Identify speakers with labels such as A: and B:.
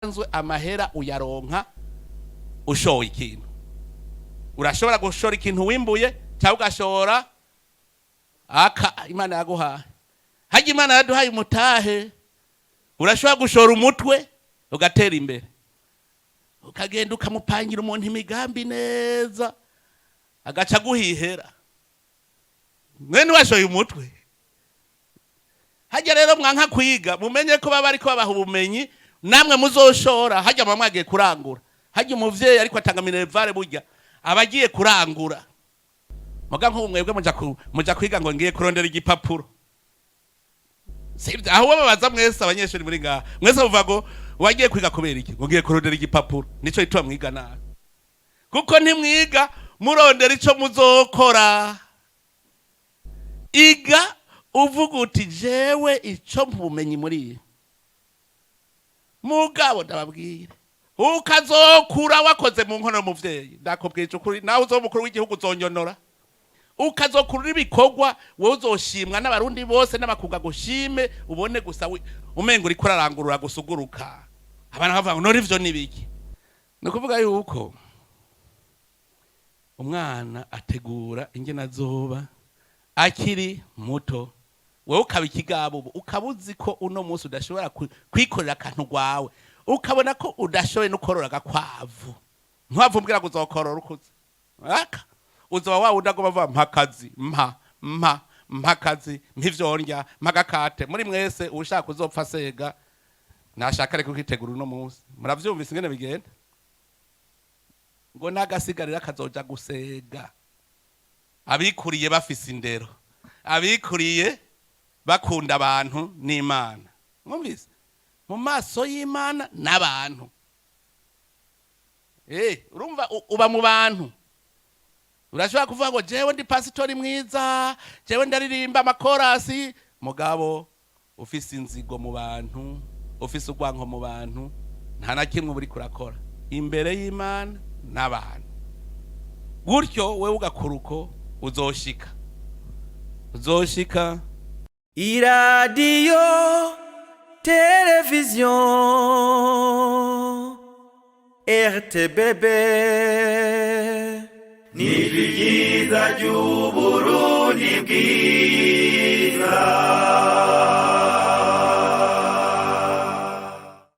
A: Bisanzwe amahera uyaronka ushoye ikintu. Urashobora gushora ikintu wimbuye, cyangwa ugashora aka Imana yaguhaye. Hajya Imana yaduhaye umutahe. Urashobora gushora umutwe ugatera imbere, ukagenda ukamupangira umuntu imigambi neza, agaca aguhihera mwene washoye umutwe. Hajya rero mwanka kwiga, mumenye ko baba ariko babaha ubumenyi namwe muzoshora. Hajya muba mwagiye kurangura. Hajya umuvyeyi ariko atanga minerval, burya aba agiye kurangura. Muga nk'ubu mwebwe muja kwiga ngo ngiye kurondera igipapuro. Sivyo? Aho babaza mwese, abanyeshuri muri ngaha mwese, muvuga ngo wagiye kwiga kubera iki? Ngo ngiye kurondera igipapuro. Nico gituma mwiga nabi, kuko ntimwiga murondera ico muzokora. Iga uvuga uti: "Jewe ico mbumenyi muri iyi." Mugabo ndababwire, ukazokura wakoze mu nkono y'umuvyeyi, ndakubwije ukuri, nawe uzoba umukuru w'igihugu uzonyonora. Ukazokurura ibikorwa, wowe uzoshimwa n'Abarundi bose n'abakuga gushime. Ubone gusa umenga uriko urarangurura gusa, uguruka, abantu bavuga ngo: "None ivyo ni biki?" Ni ukuvuga yuko umwana ategura ingene azoba akiri muto. Wewe ukaba ikigabo ubu, ukaba uzi ko uno munsi udashobora kwikorera akantu rwawe, ukabona ko udashoboye no korora agakwavu, ntiwavumbwira ngo uzokorora ukuze. Aka uzoba wa wundi agomba avuga: "Mpa akazi, mpa, mpa, mpa akazi, mpa ivyo ndya, mpa agakate." Muri mwese ushaka uzopfa asega, nashaka ariko kwitegura uno munsi. Muravyumvise ingene bigenda, ngo n'agasigarira kazoja gusega. Abikuriye bafise indero, abikuriye bakunda abantu n'Imana, mwumvise, mu maso y'Imana n'abantu. Urumva uba mu bantu, urashobora kuvuga ngo: "Jewe ndi pasitori mwiza, jewe ndaririmba amakorasi." Mugabo ufise inzigo mu bantu, ufise urwanko mu bantu, nta na kimwe uri kurakora imbere y'Imana n'abantu. Gutyo wewe ugakora uko, uzoshika, uzoshika.
B: Iradiyo, televiziyo RTBB,
C: Nijwi ryiza ry'Uburundi bwiza.